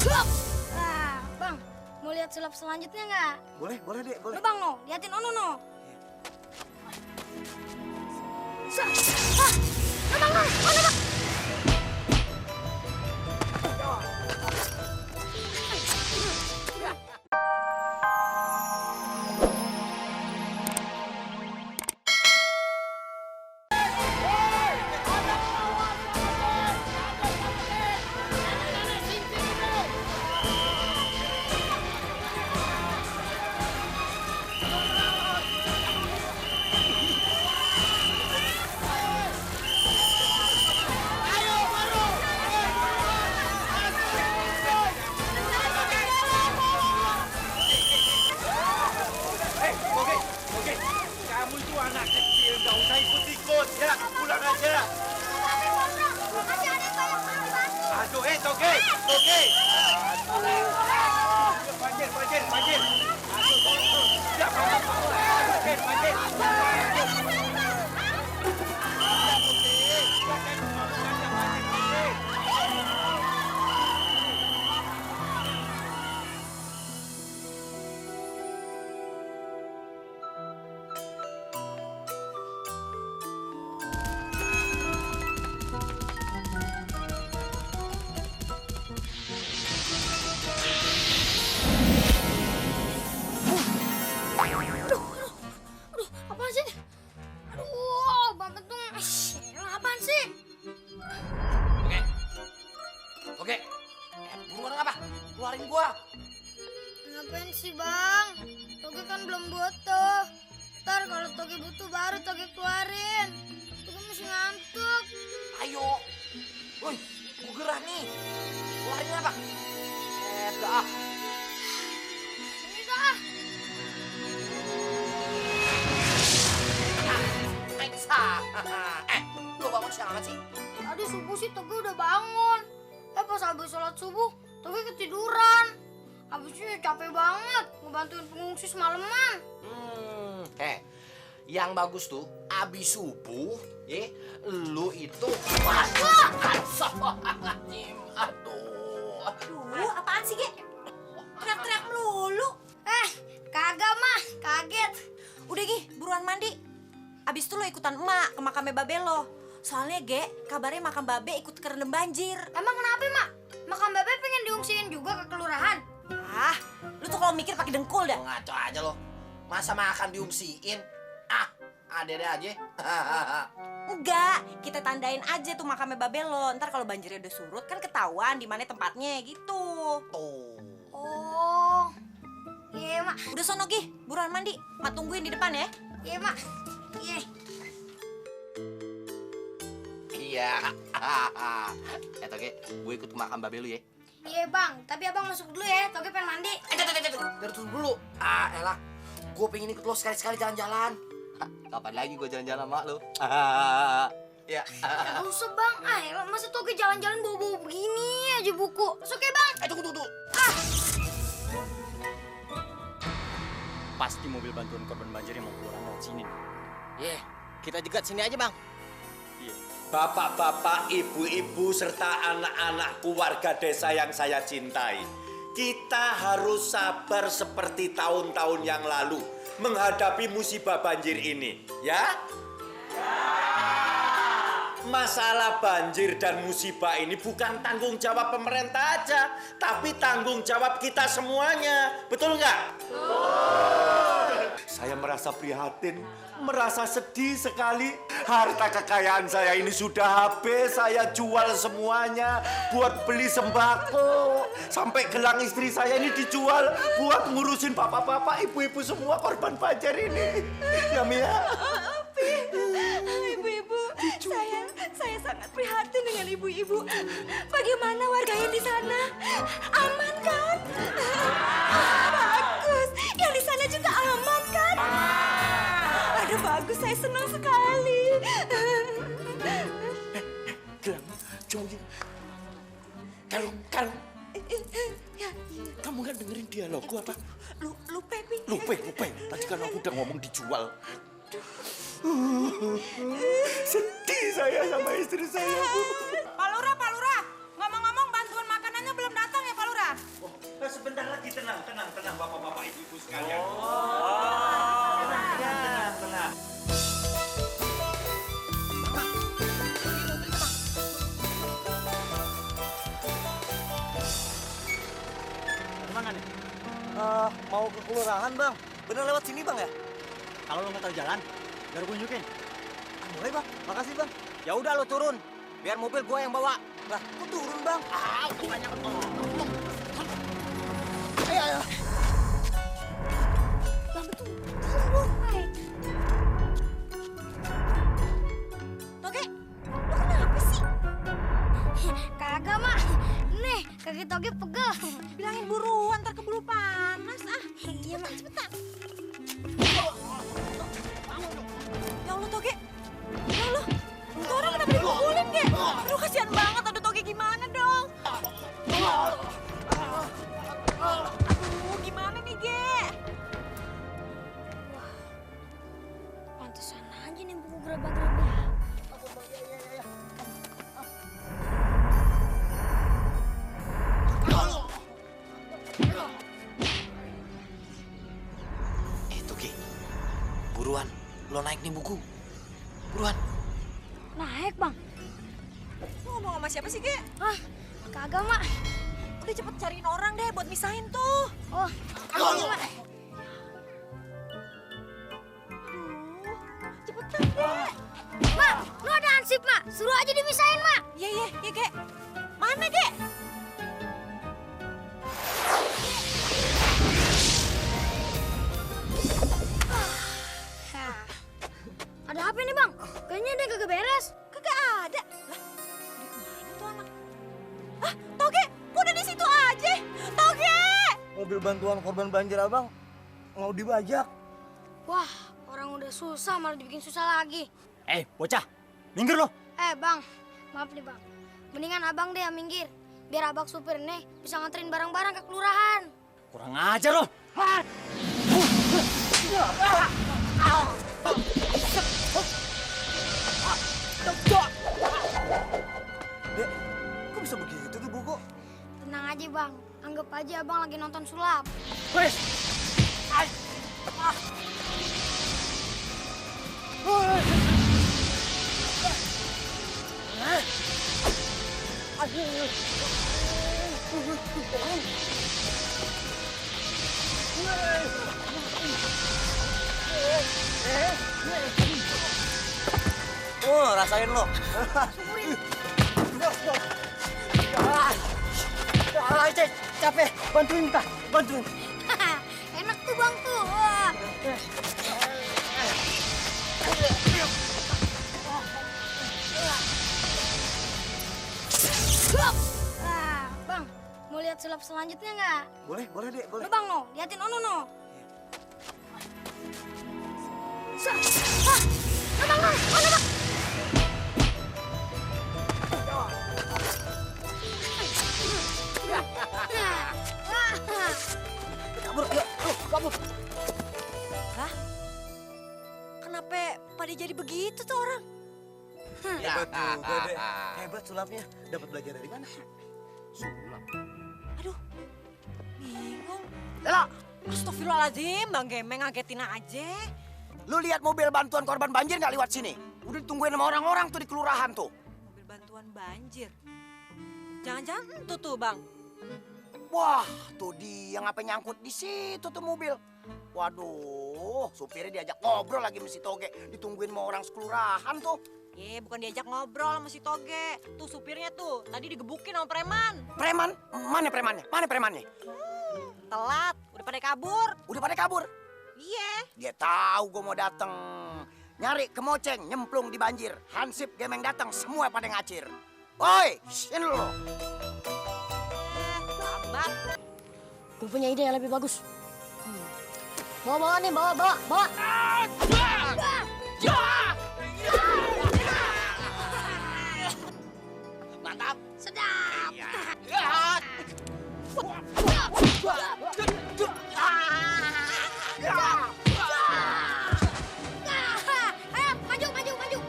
Bang, mau lihat sulap selanjutnya nggak? Boleh, boleh deh, boleh. Lo bang, no, liatin ono no. Bang, no, ono bang. Kamu itu anak kecil, nggak usah ikut-ikut ya, pulang aja. Aduh, Toge, Toge. Banjir, banjir, banjir. Aduh, siap, banjir, banjir. Apaan sih? Aduh, Bang Kentung. Apaan sih? Oke. Buruan apa? Keluarin gua. Ngapain sih, Bang? Toge kan belum butuh. Ntar kalau Toge butuh baru Toge keluarin. Toge masih ngantuk. Ayo. Woi, gua gerah nih. Keluarin apa? Dah. Ini dah. Peksa. Lu bangun siang amat sih? Tadi subuh sih Toge udah bangun. Pas habis sholat subuh, Toge ketiduran. Habisnya capek banget ngebantuin pengungsi semalaman. Yang bagus tuh, abis subuh, lu itu... Astagfirullahaladzim, aduh. Apaan sih, Ge? Teriak-teriak melulu. Kagak mah, kaget. Udah, Gi, buruan mandi. Abis itu lo ikutan emak ke makamnya babe lo. Soalnya, Ge, kabarnya makam babe ikut kerendam banjir. Emang kenapa, Mak? Makam Babe pengen diungsiin juga ke kelurahan? Ah, lu tuh kalau mikir pakai dengkul dah. Ngaco aja lo. Masa makan diungsiin? Ada-ada aja. Enggak, kita tandain aja tuh makamnya babe lo. Ntar kalau banjirnya udah surut kan ketahuan di mana tempatnya gitu. Tuh. Oh, iya, Mak. Udah sono, Gi, buruan mandi. Mak tungguin di depan ya. Iya, Mak. Iya. Iya. Toge, gue ikut ke makam babe lu ya. Iya, Bang. Tapi Abang masuk dulu ya. Toge pengen mandi. Dari tunggu dulu. Elah. Gue pengen ikut lo sekali-sekali jalan-jalan. Kapan lagi gue jalan-jalan sama lo? Ya. Gak usah, Bang. Elah, masa Toge jalan-jalan bawa-bawa begini aja buku. Masuk ya, Bang. Tunggu. Pasti mobil bantuan korban banjir yang mau keluar lewat sini. Kita jegat sini aja, Bang. Iya. Bapak-bapak, ibu-ibu, serta anak-anakku warga desa yang saya cintai. Kita harus sabar seperti tahun-tahun yang lalu menghadapi musibah banjir ini, ya? Masalah banjir dan musibah ini bukan tanggung jawab pemerintah aja, tapi tanggung jawab kita semuanya. Betul nggak? Saya merasa prihatin, merasa sedih sekali. Harta kekayaan saya ini sudah habis, saya jual semuanya buat beli sembako. Sampai gelang istri saya ini dijual buat ngurusin bapak-bapak, ibu-ibu semua korban banjir ini. Ya, Mia? Ibu-ibu, saya sangat prihatin dengan ibu-ibu. Bagaimana warganya di sana? Aman kan? Bagus. Yang di sana juga aman kan? Aduh, bagus. Saya senang sekali. Gelang, Joy. Kalau kamu nggak dengerin dialogku apa? Lupa, Pi. Lupa. Tadi kan aku udah ngomong dijual. Sedih saya sama istri saya, Bu. Pak Lurah. Ngomong-ngomong bantuan makanannya belum datang ya, Pak Lurah? kemana nih? Mau ke kelurahan, Bang. Bener lewat sini, Bang, ya? Kalau lo nggak tahu jalan, biar gue tunjukin. Boleh, Bang. Makasih, Bang. Ya udah lo turun. Biar mobil gua yang bawa. Lah, kok turun, Bang? Banyak Ayo, ayo. Bang betul. Tunggu. Hai. Toge, lo kenapa sih? Kagak, Mak. Nih, kaki Toge pegel. Bilangin buruan, ntar keburu panas ah. Iya, Mak. Cepetan. Ya Allah, Toge. Ya Allah, itu orang kenapa dipukulin, Ge? Aduh, kasihan banget. Aduh, Toge gimana dong? Aduh, gimana nih, Ge? Pantesan aja nih buku gerabak-gerabak. Toge. Buruan. Lo naik nih buku. Buruan. Naik, Bang. Lo ngomong sama siapa sih, Ge? Hah? Kagak, Mak. Udah cepet cariin orang deh buat misahin tuh. Oh, iya, Mak. Aduh, cepetan, Ge. Mak, lu ada ansip, Mak. Suruh aja dimisahin, Mak. Iya, iya, iya, Ge. Mana, Ge? Hah. Ada apa nih, Bang? Kayaknya dia kagak beres. Kagak ada. Lah, dia kemana tuh anak? Ah, Toge, kok udah di situ aja? Toge! Mobil bantuan korban banjir, Abang. Mau dibajak. Wah, orang udah susah malah dibikin susah lagi. Bocah, minggir lo. Bang, maaf nih, Bang. Mendingan abang deh yang minggir. Biar abang supir nih bisa nganterin barang-barang ke kelurahan. Kurang ajar lo. Dek, kok bisa begitu tuh buku? Tenang aja, Bang. Anggap aja abang lagi nonton sulap. Wes. Oh, rasain lo. Capek. Bantuin kita. Bantuin. Enak tuh, Bang tuh. Wah. Bang, mau lihat sulap selanjutnya nggak? Boleh, boleh, Dek, boleh. Lo, Bang, no. Liatin ono, no. Bang, no. Ono, Bang. Kabur, yuk, kabur. Lah, kenapa pada jadi begitu tuh orang? Hebat juga, Dek. Hebat sulapnya. Dapat belajar dari mana? Aduh, bingung. Lah, astagfirullahaladzim, Bang Gemeng ngagetin aja. Lu lihat mobil bantuan korban banjir nggak lewat sini? Udah ditungguin sama orang-orang tuh di kelurahan tuh. Mobil bantuan banjir. Jangan-jangan itu tuh, Bang. Wah, tuh dia ngapain nyangkut di situ tuh mobil. Waduh, supirnya diajak ngobrol lagi mesti Toge. Ditungguin sama orang sekelurahan tuh. Bukan diajak ngobrol sama si Toge. Tuh supirnya tuh, tadi digebukin sama preman. Preman? Mana premannya? Mana premannya? Telat, udah pada kabur. Udah pada kabur? Iya. Dia tahu gue mau dateng. Nyari kemoceng, nyemplung di banjir. Hansip, Gemeng datang, semua pada ngacir. Woi, sini lo. Lambat. Gue punya ide yang lebih bagus. Bawa nih, bawa. Mantap. Sedap. Ayo, maju.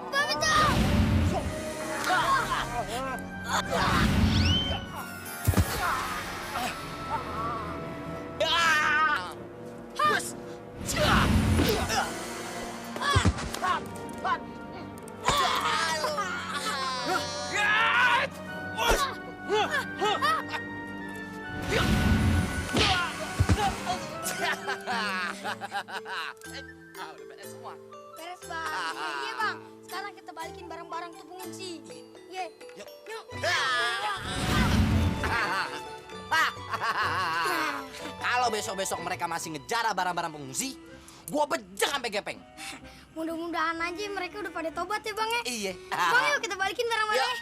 Gak betul. Udah beres semua. Beres bang. Iya bang. Sekarang kita balikin barang-barang tuh pengungsi. Iya. Yuk. Yuk. Kalau besok-besok mereka masih ngejar barang-barang pengungsi, gua bejek sampai gepeng. Mudah-mudahan aja mereka udah pada tobat ya bang ya. Iya. Bang yuk kita balikin barang-barangnya.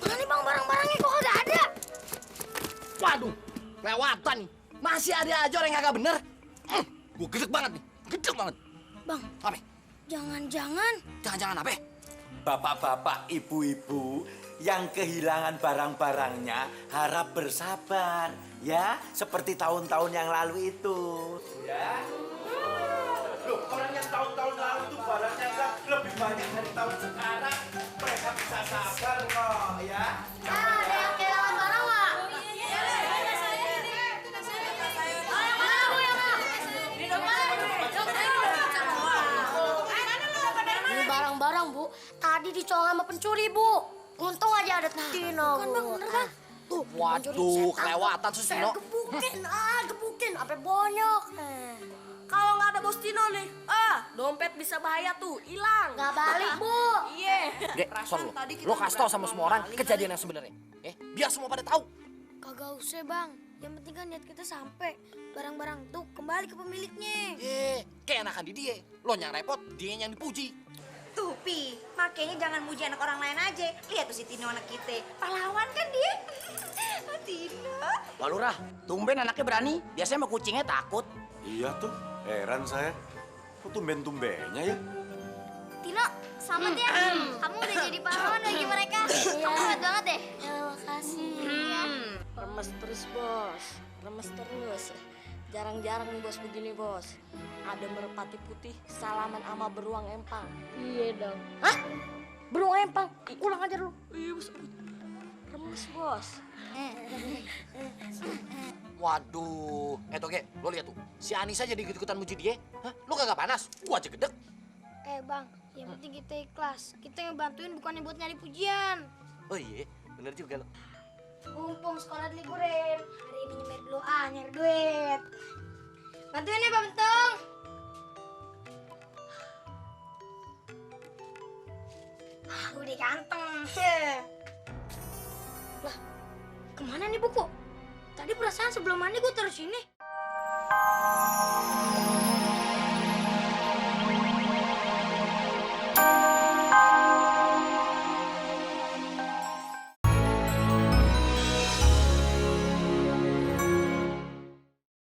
Mana nih bang barang-barangnya kok kagak ada? Waduh, kelewatan nih. Masih ada aja orang yang kagak bener. Gua gedek banget nih, gedek banget. Bang, Apa? jangan-jangan Jangan-jangan apa? Bapak-bapak, ibu-ibu yang kehilangan barang-barangnya harap bersabar ya, seperti tahun-tahun yang lalu itu. Ya. Loh, orang yang tahun-tahun lalu itu barangnya kan lebih banyak dari tahun sekarang. Mereka bisa sabar kok, ya. ada yang kehilangan barang nggak? Ini barang-barang, Bu. Tadi dicolong sama pencuri, Bu. Untung aja ada Tino, Kan Bu. bang bener kan? Tuh, Waduh, kelewatan Susino. gebukin, gebukin. Sampai bonyok. Kalau nggak ada bos Tino nih, dompet bisa bahaya tuh, hilang. Nggak balik, Bu. Iya. Dek, son lo kasih tau sama semua orang kejadian yang sebenarnya. Biar semua pada tahu. Kagak usah bang. Yang penting kan niat kita sampai. Barang-barang tuh kembali ke pemiliknya. Kayak enakan di dia. Lo yang repot, dia yang dipuji. Tuh, Pi, makanya jangan muji anak orang lain aja. Lihat tuh si Tino anak kita, pahlawan kan dia. Tino. Pak Lurah, tumben anaknya berani. Biasanya sama kucingnya takut. Iya tuh, heran saya. Kok tumben-tumbennya ya? Tino, selamat ya. Kamu udah jadi pahlawan bagi mereka. Kamu hebat banget deh. Terima kasih. Remes terus bos, remes terus. Jarang-jarang nih bos begini bos. Ada merpati putih salaman sama beruang empang. Iya dong. Hah? Beruang empang? Ulang aja dulu. Iya bos. Remes bos. Waduh, Toge, lo lihat tuh. Si Anissa jadi ikut-ikutan muji dia. Hah? Lo kagak panas? Gua aja gedek. Bang, yang penting kita ikhlas. Kita ngebantuin bukannya buat nyari pujian. Oh iya, bener juga lo. Mumpung sekolah diliburin, hari ini nyemir dulu nyari duit. Bantuin ya Pak Bentung. Udah ganteng. Lah, kemana nih buku? Tadi perasaan sebelum mandi gue taruh sini.